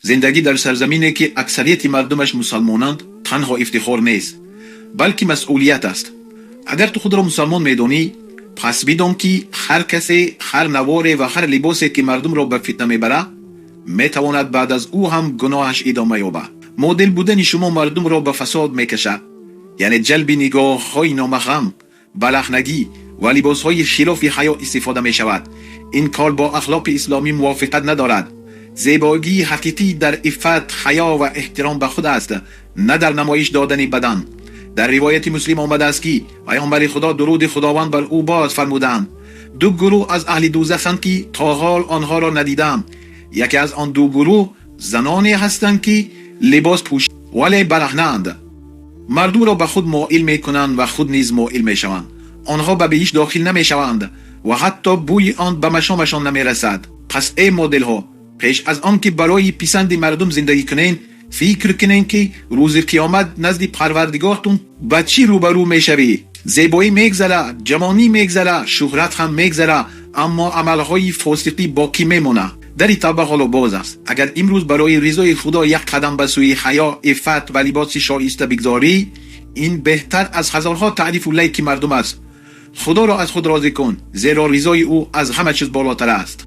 Зиндагӣ дар сарзамине, ки аксарияти мардумаш мусалмонанд, танҳо ифтихор нест, балки масъулият аст. Агар ту худро мусалмон медонӣ, пас бидон, ки ҳар касе, ҳар наворе ва ҳар либосе, ки мардумро ба фитна мебарад, метавонад баъд аз ӯ ҳам гуноҳаш идома ёбад. Модел будани шумо мардумро ба фасод мекашад, яъне ҷалби нигоҳҳои номаҳрам, бараҳнагӣ ва либосҳои хилофи ҳаё истифода мешавад. Ин кор бо ахлоқи исломӣ мувофиқат надорад. Зебогии ҳақиқӣ дар иффат, ҳаё ва эҳтиром ба худ аст, на дар намоиш додани бадан. Дар ривояти Муслим омадааст, ки Паёмбари Худо, дуруди Худованд бар ӯ бод, фармуданд: «Ду гурӯҳ аз аҳли дӯзаханд, ки то ҳол онҳоро надидам. Яке аз он ду гурӯҳ заноне ҳастанд, ки либос пӯш, вале бараҳнаанд, мардумро ба худ моил мекунанд ва худ низ моил мешаванд. Онҳо ба биҳишт дохил намешаванд ва ҳатто бӯи он ба машомашон намерасад». Пас, эй моделҳо, пеш аз он ки барои писанди мардум зиндагӣ кунед, фикр кунед, ки рӯзи қиёмат назди Парвардигортун ба чӣ рӯбарӯ мешавӣ. Зебоӣ мегзара, ҷавонӣ мегзара, шӯҳрат ҳам мегзара, аммо амалҳои фосиқӣ боқӣ мемонад. Дари тавба ҳоло боз аст. Агар имрӯз барои ризои Худо як қадам ба сӯи ҳаё, иффат ва либоси шоиста бигзорӣ, ин беҳтар аз ҳазорҳо таърифу лайки мардум аст. Худоро аз худ розӣ кун, зеро ризои ӯ аз ҳама чиз болотар аст.